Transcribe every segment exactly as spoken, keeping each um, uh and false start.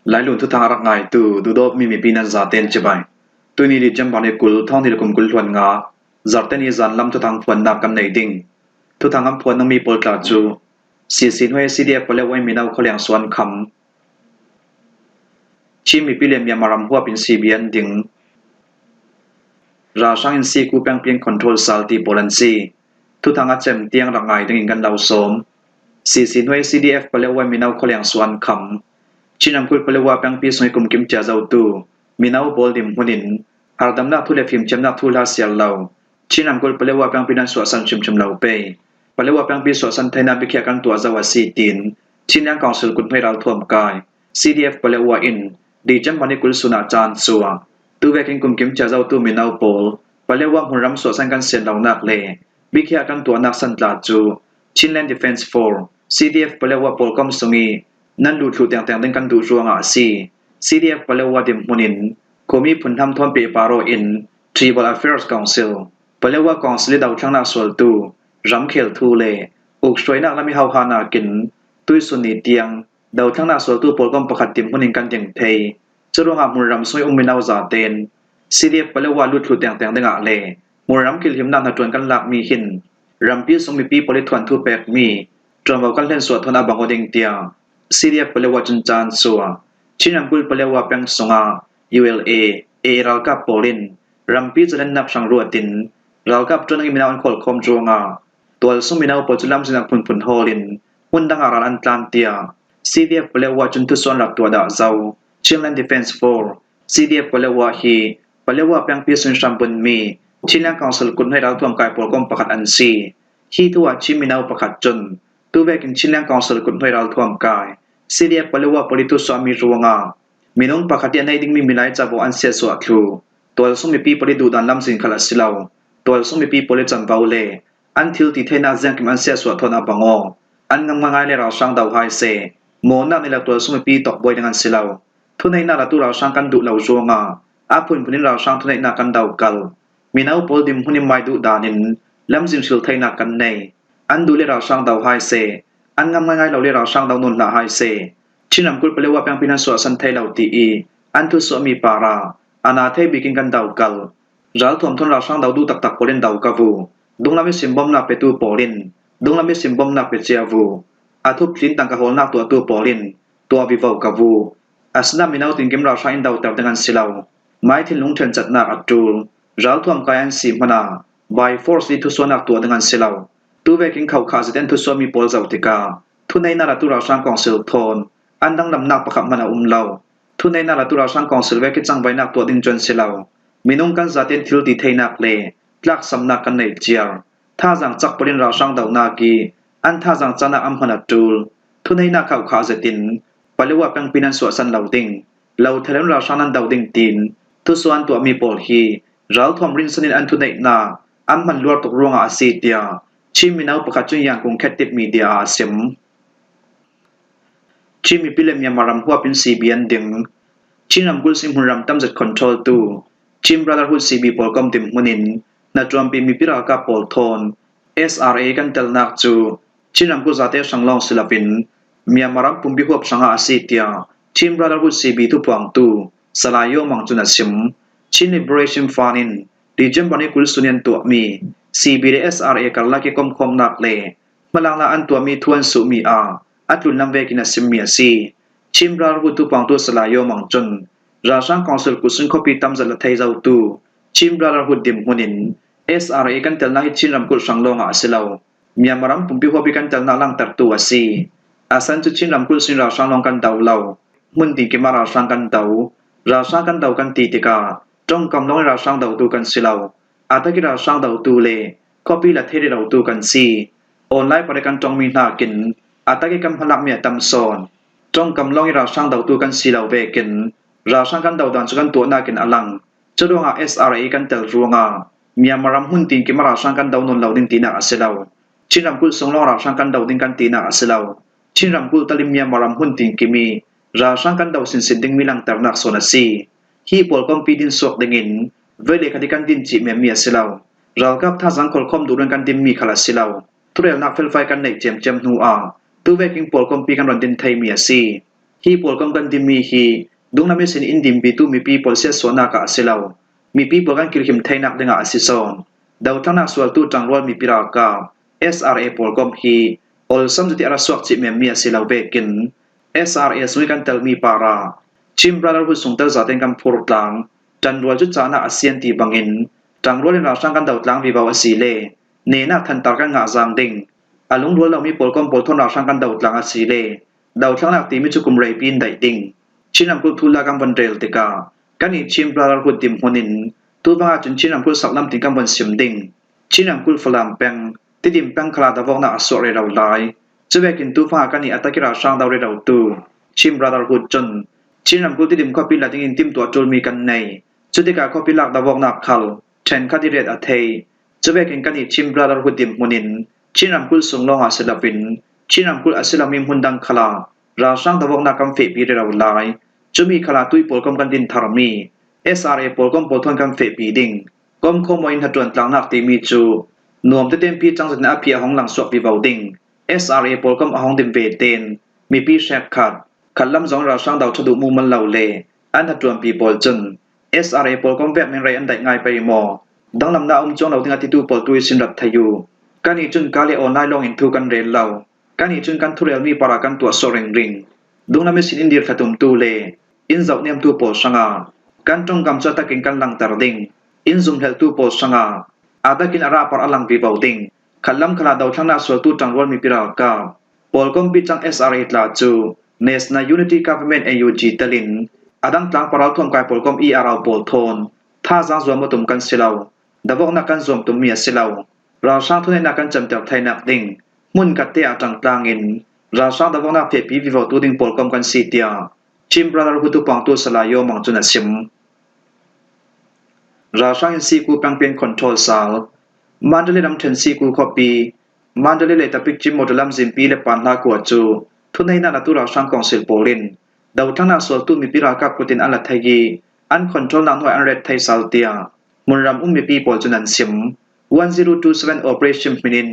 Lailun thuthang a rak ngaitu duhdawtmi mipi nan zaten cibai. Tuni December ni kul, thawng hnih le kum kul hluan nga, Zarhte ni zan lam thuthang phuannak kan nei ding. Thuthang kan phuan dingmi pawl tla cu, Sisin hnuai C D F Paletwa in mino khualiang suan kham, Chin mipi le Myanmar ram huap in C B N ding, ralhrang in siku pengpi in control sal ti pawl an si. Thuthang a cem tiang rak ngai dingin kan lo sawm. Sisin hnuai C D F Paletwa in mino khualiang suan kham, Chin ramkulh Paletwa pengpi sung i kumkim cia zotu mino pawl dinhmun in, hardamnak thu le fimthiamnak thu hla siar lo, Chin ramkulh Paletwa pengpi nan suahsan hrimhrim lo pei. Paletwa pengpi suahsan theinak biakhiah kan tuah zo a si, tiin Chinland Council kuthnuai ralthuam kai, C D F Paletwa in December ni kul sun ah caan suah. Tuvekin kumkim cia zotu mino pawl Paletwa hmunram suahsan kan sian lonak le biakhiah kan tuahnak san tla cu Chinland Defence Force, C D F Paletwa pawlkom sung i nan luhthluh tengteng ding kan duh ruangah a si. C D F Paletwa dinhmun in khumi phunhnam thawn pehpar aw in Tribal Affairs Council, Paletwa Council i dothlangnak sualtu ramkhel thu le ukhruainak lam i hohanak in tuisun ni tiang dothlangnak sualtu pawlkom pakhat dinhmun in kan ding thei. Curuangah hmunram sung i um mino zaten C D F Paletwa luthluh tengteng dingah le hmunram kilhimnak hnaṭuan kan lakmi hin rampi sung mipi pawl i thuanthu pekmi ṭuanvo kan hlensuah thawn a bang aw ding, tiah C D F Paletwa cun caan suah. Chin ramkulh Paletwa peng sungah U L A, A A ralkap pawl in rampi zalennak hrang ruatin ralkap ṭuan ding i mino an kholhkhawm ruangah tualsung mino pawl cu lamzin ah phunphun hawl in hmun dangah ral an tlan, tiah C D F Paletwa cun thusuan rak tuah dah zo. Chinland Defence Force, C D F Paletwa hi Paletwa pengpi sung hrambunmi Chinland Council kuthnuai ralthuam kai pawlkom pakhat an si. Hi thu ah Chin mino pakhat cun tuvekin Chinland Council kuthnuai ralthuam kai, C D F Paletwa pawl i thusuahmi ruangah minung pakhat i a neih dingmi milai cavo an siatsuah thlu, tualsung mipi pawl i duhdan lamzin khal a si lo, tualsung mipi pawl i canvo le an thil ti theinak ziangkim an siatsuah thawn a bang aw. An ngam ngaingai le ralhrang do hai seh. Mawhnak nei lo tualsung mipi tokbuai ding an si lo. Thuneihnak latu ralhrang kan duh lo ruangah a phunphun in ralhrang thuneihnak kan do kal. Mino pawl dinhmun in mai duh danin lamzin hril theinak kan nei. An duh le ralhrang do hai seh. An ngam ngaingai lo le ralhrang do nawn hlah hai seh. Chin ramkulh Paletwa pengpi nan suahsan thei lo ti i an thusuahmi parah a na thei bikin kan do kal. Ralthuam thawn ralhrang do duh taktak pawl in do ka vu. Dunglam i simbawmnak petu pawl in dunglam i simbawmnak pe cia vu. A thup tlin tangka hawlnak tuahtu pawl in tuah vivo ka vu. Asinain mino tinkim ralhrang in doter ding an si lo. Mai thinlung ṭhencatnak a ṭul. Ralthuam kai an si hmanah by force i thusuahnak tuah ding an si lo. Tuvekin khokhah zet in thusuahmi pawl zoh tikah thuneihnak latu ralhrang council thawn an danglamnak pakhat hman a um lo. Thuneihnak latu ralhrang council vek i cangvaihnak tuah ding cu an si lo. Minung kan zaten thil ti theinak le tlaksamnak kan nei ciar. Thazaang cak pawl in ralhrang donak i an thazaang caan ah an hman a ṭul. Thuneihnak khokhah zetin Paletwa pengpi nan suahsan lo ding, lo thei lo in ralhrang nan do ding tiin thusuan tuahmi pawl hi ralthuam rinsan in an thuneihnak an hman luar tuk ruangah a si, tiah Chin mino pakhat cun Yangon Khit Thit Media ah a sim. Chin mipi le Myanmar ram huap in C B N ding, Chin ramkulh sung hmunram tamzet control tu Chin Brotherhood C B pawlkom dinhmun in hnaṭuanpi mipi ralkap pawl thawn S R A kan telnak cu Chin ramkulh zate hrang lawng si loin Myanmar ram pumpi huap hrangah a si, tiah Chin Brotherhood C B thuphuangtu Salai Yaw Mang cun a sim. Chin Liberation Front in December ni kul sun in tuahmi C B le S R A karlak i komkhawmnak le hmalaknak an tuahmi thu an suhmi ah a tlunlam vekin a simmi a si. Chin Brotherhood thuphuangtu Salai Yaw Mang cun ralhrang council kut sung khuapi tamzet la thei zotu Chin Brotherhood dinhmun in S R A kan telnak hi Chin ramkulh hrang lawngah a si lo. Myanmar ram pumpi huapi kan telnak langtertu a si. A san cu Chin ramkulh sung ralhrang lawng kan do lo. Hmun tinkim ah ralhrang kan do. Ralhrang kan do kan ti tikah ṭongkam lawng i ralhrang dotu kan si lo. A tak i ralhrang dotu le khuapi la thei rih lotu kan si. Online par i kan ṭongmi hnakin a tak i kan hmalakmi a tam sawn. Ṭongkam lawng i ralhrang dotu kan si lo vekin ralhrang kan do dan cu kan tuahnak in a lang. Curuangah S R A kan tel ruangah Myanmar ram hmun tinkim ah ralhrang kan do nawn lo ding tinak a si lo. Chin ramkulh sung lawng ralhrang kan do ding kan tinak a si lo. Chin ramkulh telin Myanmar ram hmun tinkim i ralhrang kan do sinsin dingmi langternak sawn a si. Hi pawlkompi din suak dingin vei le khat i kan din cih memmi a si lo. Ralkap thazaang kholhkhawm duh ding kan dinmi khal a si lo. Thurelnak felfai kan neih ciamciam hnu ah tuvekin pawlkompi kan ron din theimi a si. Hi pawlkom kan dim mi hi dunglam ihsin in dim pitu mipi pawl siatsuahnak ah a si lo, mipi pawl kan kilhim theinak dingah a si sawn. Dothlangnak sualtu ṭangrual mipi ralkap S R A pawlkom hi awlsam zet ih a ra suak cih memmi a si lo vekin S R A sungih kan telmi parah Chin Brotherhood sung tel zatein kan phurtlang. Ṭangrual cu cahnak a sian ti bangin ṭangrual in ralhrang kan dotlang vivo a si le nehnak thantar kan ngah zang ding. A lungrual lomi pawlkom pawl thawn ralhrang kan dotlang a si le dothlangnak timi cu kum reipi in daih ding. Chin ramkulh thu la kan von rel tikah kan i Chin Brotherhood dim hmun in tuvang ahcun Chin ramkulh saklam tin kan von sim ding. Chin ramkulh Falam peng, Tidim peng khalah dovawknak a suak rero lai. Cuvekin tuvang ah kan i a tak ih ralhrang do rerotu Chin Brotherhood cun Chin ramkulh Tidim khuapi la dingin timtuah ṭulmi kan nei. Cutikah khuapi lak dovawknak khal ṭhenkhat ih riat a thei. Cuvekin kan i Chin Brotherhood dim hmun in Chin ramkulh sung lawngah si loin Chin ramkulh a si lomi hmun dang khalah ralhrang dovawknak kan fehpi rero lai. Cumi khalah tui pawlkom kan din tharmi S R A pawlkom pawl thawn kan fehpi ding. Komkhawm aw in hnaṭuan tlangnak timi cu nuam tete in pi cang zetin a phi a hong langsuak vivo ding. S R A pawlkom a hong dim ve tein mipi hrekkhat, khatlam zong ralhrang do ṭha duh mumal lo le an hnaṭuanpi pawl cun S R A pawlkom vek min rei an daih ngai pei maw? Danglamnak a um cuang lo ding a titu pawl tu ihsin rat thei uh. Kan i cun ka le online lawngin thu kan rel lo. Kan i cun kan thurelmi parah kan tuah suak ringring. Dunglam ihsin in dirthla tumtu le in zoh niamtu pawl hrangah kan ṭongkam cu a takin kan langter ding. In zumhleltu pawl hrangah a takin a rahpar a lang vivo ding. Khatlam khalah dothlangnak sualtu ṭangrual mipi ralkap pawlkompi cang S R A tla cu National Unity Government, N U G, telin a dang tlangpar ralthuam kai pawlkom E R O pawl thawn thazaang zuam aw tum kan si lo. Dovawknak kan zuam tummi a si lo. Ralhrang thuneihnak kan camter theinak ding hmun khatte ah ṭangtlangin ralhrang dovawknak fehpi vivotu ding pawlkom kan si, tiah Chin Brotherhood thupuangtu Salai Yaw Mang cun a sim. Ralhrang in Siku pengpi an control sal. Mandalay ramṭhen Siku khuapi, Mandalay le Tapikcin motor lamzinpi le Panhla khua cu thuneihnak latu ralhrang kawngsil pawl in dothlangnak sualtu mipi ralkap kut in an la thei ih an controlnak hnuai an ret thei sal, tiah hmunram um mipi pawl cun an sim. One zero two seven operation hmin in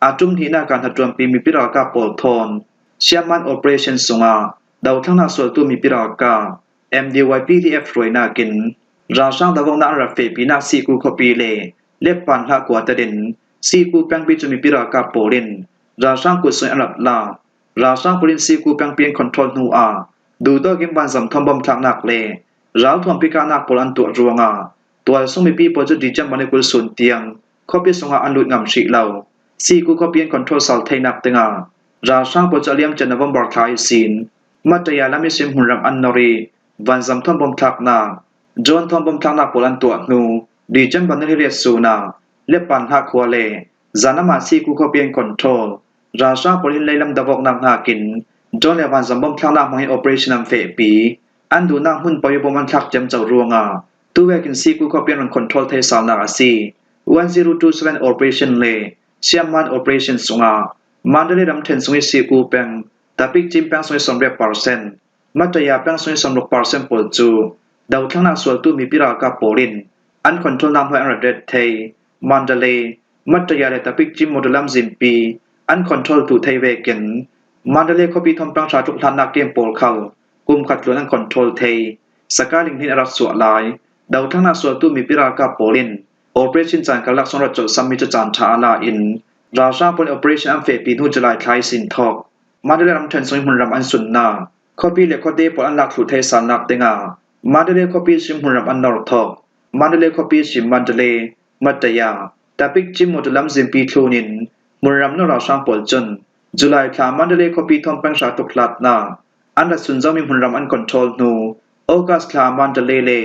a ṭum hnihnak ah hnaṭuanpi mipi ralkap pawl thawn Siamman operation sungah dothlangnak sualtu mipi ralkap M D Y P D F hruainakin ralhrang dovawknak an rak fehpinak Siku khuapi le Lekpan hlah khua telin Siku pengpi cu mipi ralkap pawl in ralhrang kut sungin an rak lak. Ralhrang pawl in Siku pengpi an control hnu ah duhtawk in vanzam thawn bom thlaknak le ralthuam pikahnak pawl an tuah ruangah tualsung mipi pawl cu December ni kul sun tiang khuapi sungah an lut ngam hrih lo. Siku khuapi an control sal theinak dingah ralhrang pawl cu a liamcia November thla ihsin Mataya lam ihsin hmunram an nor ih vanzam thawn bom thlaknak, drone thawn bom thlaknak pawl an tuah hnu December ni riat sun ah Lekpan hlah khua le zanlam ah Siku khuapi an control. Ralhrang pawl in leilam dovawknak hnakin drone le vanzam bom thlaknak hmangin operation an fehpi. An duhnak hmun paoh ih bom an thlak ciamco ruangah tuvekin Siku khuapi an run control thei salnak a si. One zero two seven operation le Siamman operation sungah Mandalay ramṭhen sungih Siku peng, Tapikcin peng sungih sawmriat percent, Mataya peng sungih sawmruk percent pawl cu dothlangnak sualtu mipi ralkap pawl in an controlnak hnuai an rak ret thei. Mandalay, Mataya le Tapikcin motor lamzinpi an control tu thei vekin Mandalay khuapi thawn peng hra tluk hlatnak kem pawl khal kum khat tluan an control thei. Sakaling hnin a rak suah lai. Dothlangnak sualtu mipi ralkap pawl in operation caan karlak sung rak colhsammi cu caan ṭha a la in ralhrang pawl in operation an fehpi hnu July thla ihsin thawk. Mandalay ramṭhen sungih hmunram an sunnak, khuapi le khuate pawl an lak thluh thei salnak dingah Mandalay khuapi ihsin hmunram an nor thawk. Mandalay khuapi ihsin Mandalay, Mataya, Tapikcin motor lamzinpi thlun in hmunram nor ralhrang pawl cun July thla Mandalay khuapi thawn peng hra tluk hlatnak an rak sun zomi hmunram an control hnu, August thla Mandalay le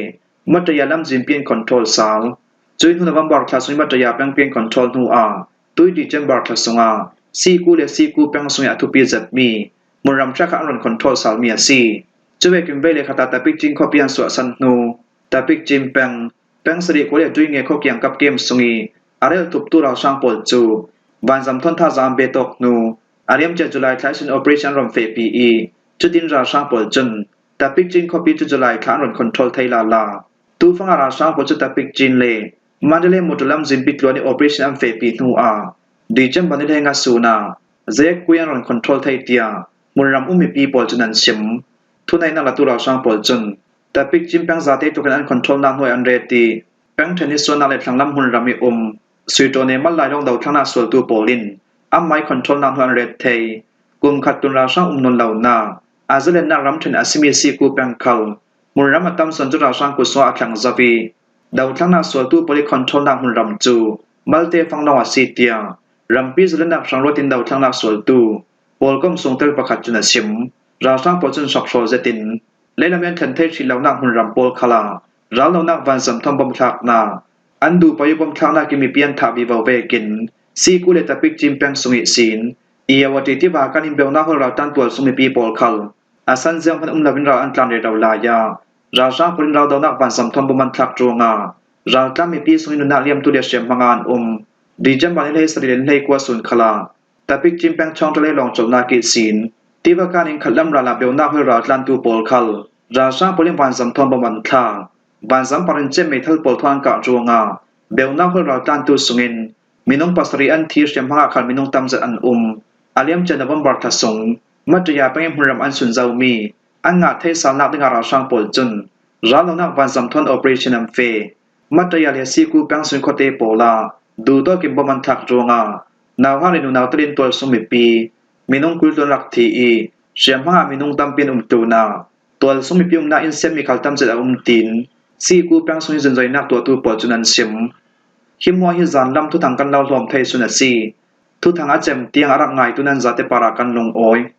Mataya lamzinpi an control sal. Cuih hnu November thla sungih Mataya pengpi an control hnu ah tui December thla sungah Siku le Siku peng sungih a thupi zetmi hmunram hrekkhat an run control salmi a si. Cuvekin vei le khat ah Tapikcin khuapi an suahsan hnu Tapikcin peng, peng sarih khua le Tuinge khua kiangkap kem sungih a reltuptu ralhrang pawl cu vanzam thawn thazaang an betawk hnu a liamcia July thla ihsin operation an run fehpi ih cutin ralhrang pawl cun Tapikcin khuapi cu July thla an run control thei lala. Tufangah ralhrang pawl cu Tapikcin le Mandalay motor lamzinpi tluan ih operation an fehpi hnu ah December ni hleinga sun ah Zek kui an run control thei tiah hmunram um mipi pawl cun an sim. Thuneihnak latu ralhrang pawl cun Tapik Cin peng zate tukin an controlnak hnuai an ret i, peng ṭhen i sualnak le thlanglam hmunram i um Suiṭaw Nemal Lailawng dothlangnak sualtu pawl in anmai controlnak hnuai an ret thei. Kum khat tun ralhrang um nawn lonak a zalennak ramṭhen a simi Siku peng khal hmunram a tam sawn cu ralhrang kut sungah a thleng zo i, dothlangnak sualtu pawl i controlnak hmunram cu Malte fang lawng a si tiah rampi zalennak hrang ruat in dothlangnak sualtu pawlkom sungtel pakhat cun a sim. Ralhrang pawl cun hrokhrawl zetin leilam i an thlen thei hrih lonak hmunram pawl khal ah rallonak vanzam thawn bom thlaknak, an duh paih i bom thlaknak i mipi an thah vivo vekin Siku le Tapik Cin peng sung ihsin Iawati tiva kan in beunak hol raltlan tualsung mipi pawl khal a san ziang hman um loin ral an tlan rero lai ah ralhrang pawl in raldonak vanzam thawn bom an thlak ruangah raltlan mipi sungin nunnak liamtu le hriamhmanga an um. December ni hleisarih le ni hleikua sun khalah Tapik Cin peng chawngṭal le lawng colhnak ihsin tiva kan in khatlam ral ah beunak hol raltlantu pawl khal ralhrang pawl in vanzam thawn bom an thlak. Vanzam parin cem meithal pawl thawn an kah ruangah beunak hol raltlantu sungin minung pasarih an thi, hriamhmangah khal minung tamzet an um. A liamcia November thla sung Mataya peng i hmunram an sun zomi an ngah thei salnak dingah ralhrang pawl cun rallonak vanzam thawn operation an fe. Mataya le Siku peng sung khuate pawl ah duhtawk in bom an thlak ruangah nauhak le nunau telin tualsung mipi minung kul tluan rak thi i, hriamhmangah minung tampi an um tlunah tualsung mipi umnak inn siammi khal tamzet a um, tiin Siku peng sung i zunzoinak tuahtu pawl cun an sim. Hi hmuah hi zanlam thuthang kan lo hlawm thei sun a si. Thuthang a cem tiang a rak ngaitu nan zate parah kan lungawi.